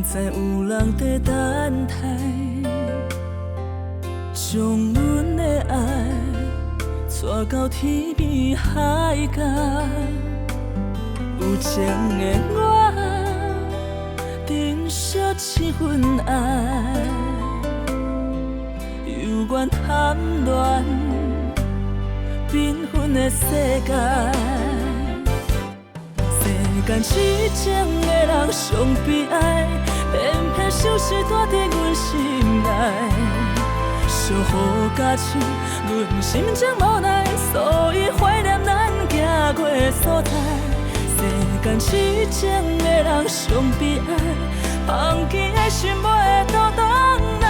知有人在等待，將阮的愛帶到天邊海角。有情的我，珍惜這份愛，猶原貪戀繽紛的世界。世間痴情的人上悲哀，偏偏相思住佇阮心內。相雨加恂，阮心情無奈，所以懷念咱行過的所在。世間痴情的人上悲哀，放棄的心袂倒轉來，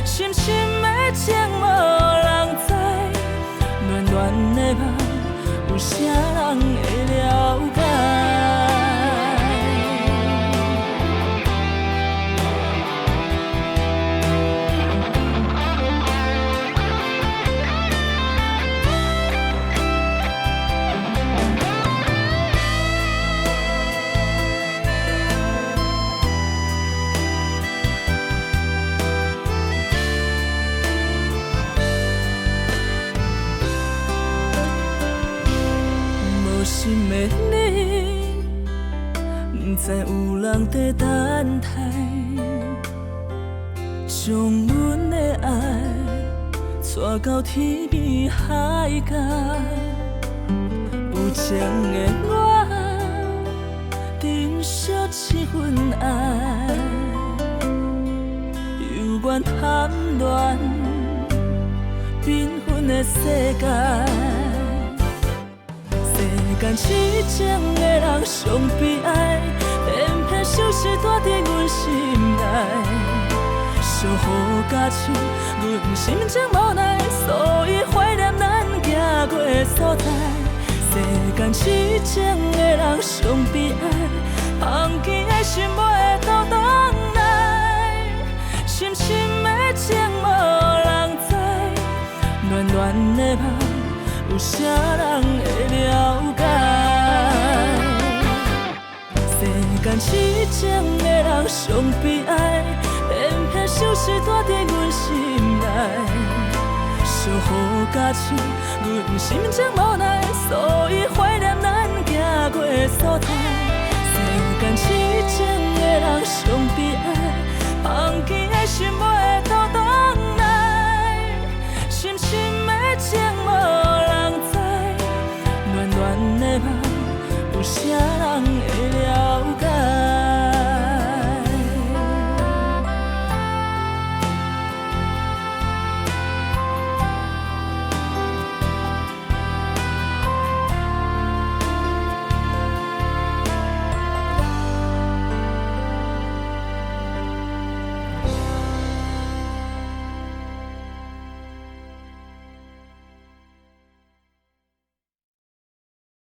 深深的情無人知，暖暖的夢有啥人會了解？無心的你，不知有人在等待，將阮的愛帶到天邊海角。有情的我，珍惜這份愛，猶原貪戀繽紛的世界。世間痴情的人上悲哀，偏偏相思住佇阮心內。相雨加恂，阮心情無奈，所以懷念咱行過的所在。世間痴情的人上悲哀，放棄的心袂倒轉來，深深的情無人知，暖暖的夢有啥人會了解？世間痴情的人上悲哀，偏偏相思住佇阮心內。相雨加恂，阮心情無奈，所以懷念咱行過的所在。世間痴情的人上悲哀，放棄的心袂倒轉來，深深的情無人知，暖暖的夢有啥